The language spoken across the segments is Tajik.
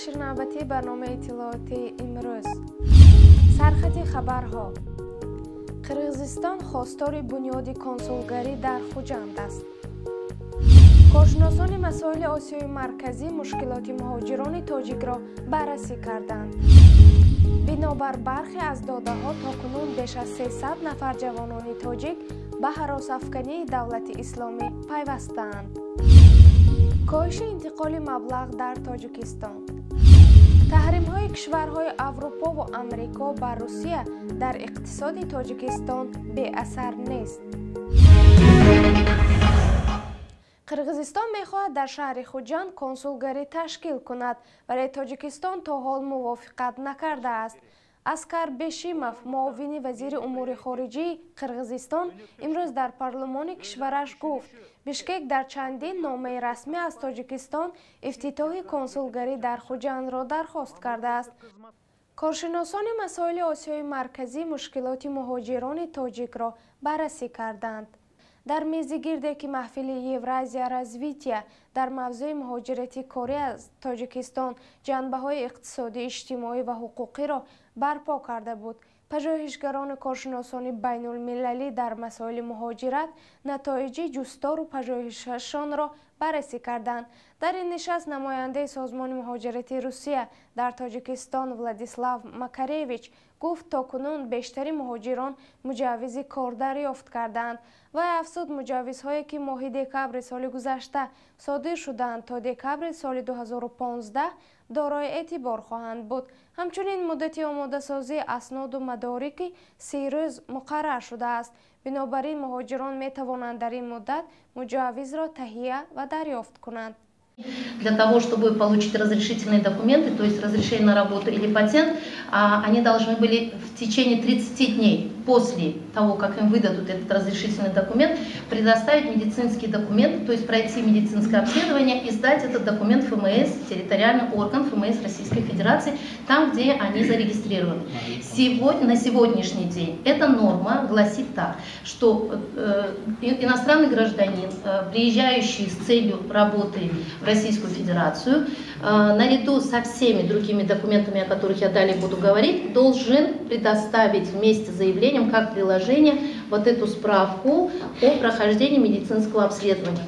Нашри навбатии барномаи иттилоотии имрӯз. Сархати хабарҳо. Қирғизистон хостори бунёди консулгарӣ дар Хуҷанд аст. Коршиносони масоили Осиёи Марказӣ мушкилоти муҳоҷирони тоҷикро баррасӣ карданд. Бинобар бархе аз додаҳо то кунун беш аз 300 нафар ҷавонони тоҷик ба ҳаросафкании давлати исломӣ пайвастаанд. Коҳиши интиқоли маблағ дар Тоҷикистон. Таҳримҳои кишварҳои Аврупову Амрико бар Русия дар иқтисоди Тоҷикистон беасар нест. Қирғизистон мехоҳад дар шаҳри Хуҷанд консулгарӣ ташкил кунад, вале Тоҷикистон то ҳол мувофиқат накардааст. Аскар Бешимов, муовини вазири умури хориҷии Қирғизистон, имрӯз дар парлумони кишвараш гуфт, Бишкек дар чандин номаи расмӣ аз Тоҷикистон ифтитоҳи консулгарӣ дар Хуҷандро дархост кардааст. Коршиносони масоили Осиёи Марказӣ мушкилоти муҳоҷирони тоҷикро баррасӣ карданд. Дар мези гирде, ки маҳфили Евразия развития дар мавзӯи муҳоҷирати корӣ аз Тоҷикистон ҷанбаҳои иқтисодӣ, иҷтимоӣ ва ҳуқуқиро барпо карда буд, пажӯҳишгарону коршиносони байнулмилалӣ дар масоили муҳоҷират натоиҷи ҷустору пажӯҳишашонро баррасӣ карданд. Дар ин нишаст намояндаи Созмони муҳоҷирати Русия дар Тоҷикистон Владислав Макаревич гуфт, то кунун бештари муҳоҷирон муҷаввизи кор дарёфт карданд. Вай афзуд, муҷаввизҳое, ки моҳи декабри соли гузашта содир шуданд, то декабри соли 2015 дорои эътибор хоҳанд буд. Ҳамчунин муддати омодасозии асноду мадорики 30 рӯз муқаррар шудааст. Бинобар ин муҳоҷирон метавонанд дар ин муддат муҷаввизро таҳия ва дарёфт кунанд. Для того, чтобы получить разрешительные документы, то есть разрешение на работу или патент, они должны были в течение 30 дней после того, как им выдадут этот разрешительный документ, предоставить медицинский документ, то есть пройти медицинское обследование и сдать этот документ ФМС, территориальный орган ФМС Российской Федерации, там, где они зарегистрированы. Сегодня, на сегодняшний день эта норма гласит так, что иностранный гражданин, приезжающий с целью работы в Российскую Федерацию, наряду со всеми другими документами, о которых я далее буду говорить, должен предоставить вместе с заявлением как приложение вот эту справку о прохождении медицинского обследования.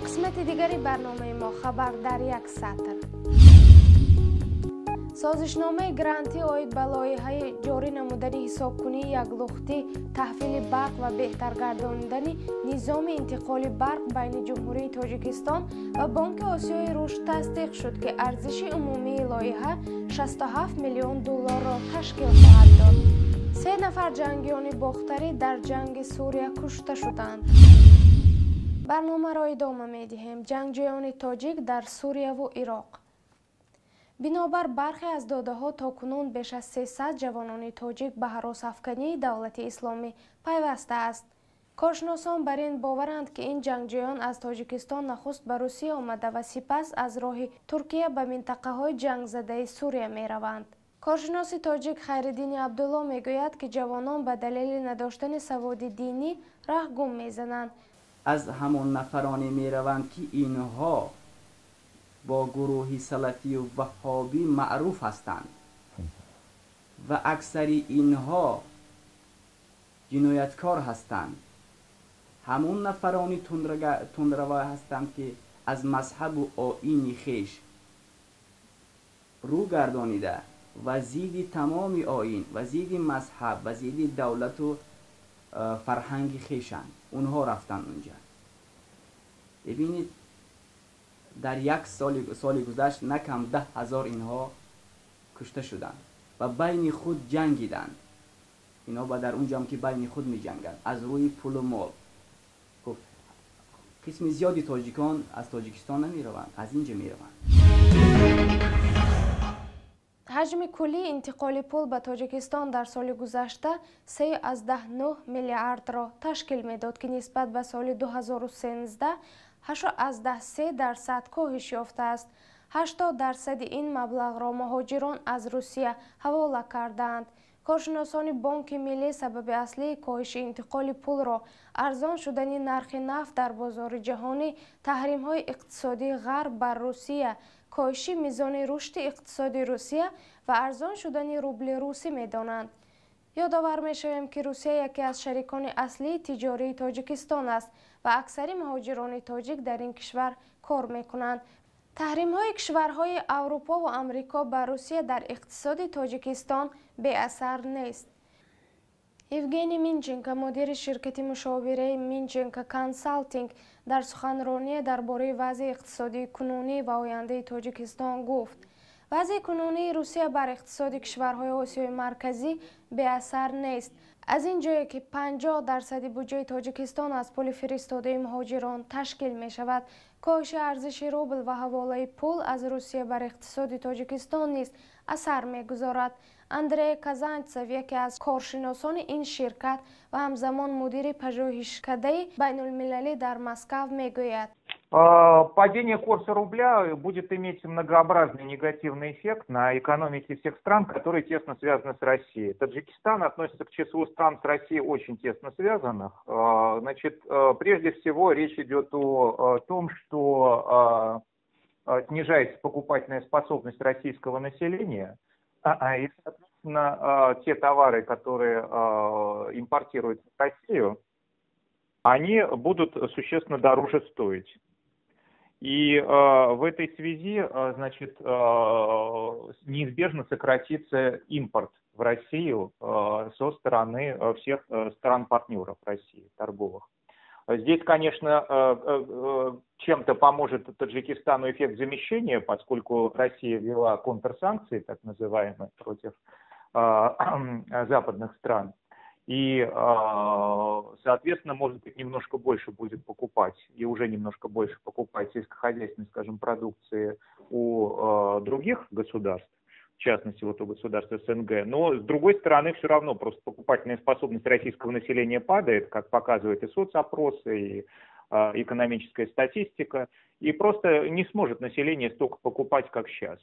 Қисмати дигари барномаи мо хабар дар як сатр. Созишномаи грантӣ оид ба лоиҳаи ҷорӣ намудани ҳисобкунии яклухтӣ, таҳвили барқ ва беҳтар гардонидани низоми интиқоли барқ байни Ҷумҳурии Тоҷикистон ва Бонки Осиёи Рушд тасдиқ шуд, ки арзиши умумии лоиҳа 67 миллион долларро ташкил хоҳад дод. Се нафар ҷангиёни бохтарӣ дар ҷанги Сурия кушта шуданд. Барномаро идома медиҳем. Ҷангҷӯёни тоҷик дар Сурияву Ироқ. Бинобар бархе аз додаҳо то кунун беш аз 300 ҷавонони тоҷик ба ҳаросафкании давлати исломӣ пайвастааст. Коршиносон бар ин боваранд, ки ин ҷангҷӯён аз Тоҷикистон нахуст ба Русия омада ва сипас аз роҳи Туркия ба минтақаҳои ҷангзадаи Сурия мераванд. Коршиноси тоҷик Хайриддини Абдулло мегӯяд, ки ҷавонон ба далели надоштани саводи динӣ раҳ гум мезананд. Аз ҳамон нафароне мераванд, ки инҳо бо гурӯҳи салафию ваҳҳобӣ маъруф ҳастанд ва аксари инҳо ҷинояткор ҳастанд. Ҳамон нафарони тундрава ҳастанд, ки аз мазҳабу оини хеш рӯ гардонида ва зидди тамоми оин ва зидди мазҳаб ва зидди давлату фарҳанги хешанд. Онҳо рафтанд унҷа. Бибинед, дар як соли гузашт на кам 10 000 инҳо кушта шуданд ва байни худ ҷангиданд. Инҳо ба дар унҷам ки байни худ меҷанганд аз рӯи пулу мол. Хуб, қисми зиёди тоҷикон аз Тоҷикистон намераванд, аз инҷа мераванд. Ҳаҷми куллии интиқоли пул ба Тоҷикистон дар соли гузашта 3,9 миллиардро ташкил медод, ки нисбат ба соли 2013 8,3% коҳиш ёфтааст. 80 дарсади ин маблағро муҳоҷирон аз Русия ҳавола кардаанд. Коршиносони Бонки Миллӣ сабаби аслии коҳиши интиқоли пулро арзон шудани нархи нафт дар бозори ҷаҳонӣ, таҳримҳои иқтисодии Ғарб бар Русия, коҳиши мизони рушди иқтисоди Русия ва арзон шудани рубли русӣ медонанд. Ёдовар мешавем, ки Русия яке аз шарикони аслии тиҷории Тоҷикистон аст ва аксари муҳоҷирони тоҷик дар ин кишвар кор мекунанд. Таҳримҳои кишварҳои Аврупо ва Амрико ба Русия дар иқтисоди Тоҷикистон беасар нест. Евгений Минченко, мудири ширкати мушовираи Минченко Консалтинг, дар суханроние дар бораи вазъи иқтисодии кунунӣ ва ояндаи Тоҷикистон гуфт: вазъи кунунии Русия бар иқтисоди кишварҳои Осиёи Марказӣ беасар нест. Аз ин ҷое ки 50% буҷаи Тоҷикистон аз пули фиристодаи муҳоҷирон ташкил мешавад, коҳиши арзиши рубл ва ҳаволаи пул аз Русия бар иқтисоди Тоҷикистон низ асар мегузорад. Андрей Казанцев, яке аз коршиносони ин ширкат ва ҳамзамон мудири пажӯҳишкадаи байнулмилалӣ дар Москав, мегӯяд: Падение курса рубля будет иметь многообразный негативный эффект на экономике всех стран, которые тесно связаны с Россией. Таджикистан относится к числу стран, с Россией очень тесно связанных. Значит, прежде всего речь идет о том, что снижается покупательная способность российского населения, и, соответственно, те товары, которые импортируются в Россию, они будут существенно дороже стоить. И в этой связи, значит, неизбежно сократится импорт в Россию со стороны всех стран-партнеров России, торговых. Здесь, конечно, чем-то поможет Таджикистану эффект замещения, поскольку Россия ввела контрсанкции, так называемые, против западных стран. И, соответственно, может быть, немножко больше будет покупать, и уже немножко больше покупать сельскохозяйственной, скажем, продукции у других государств, в частности, вот у государств СНГ. Но, с другой стороны, все равно просто покупательная способность российского населения падает, как показывают и соцопросы, и экономическая статистика, и просто не сможет население столько покупать, как сейчас.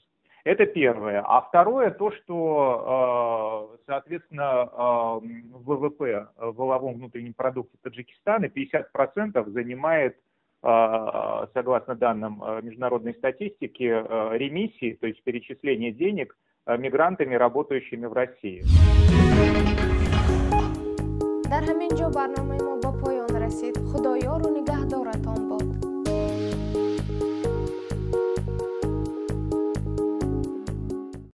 Это первое. А второе, то, что, соответственно, в ВВП, в валовом внутреннем продукте Таджикистана 50% занимает, согласно данным международной статистики, ремиссии, то есть перечисление денег мигрантами, работающими в России. Дар ҳамин ҷо барномаи мо ба поён расид. Худо ёру нигаҳбон.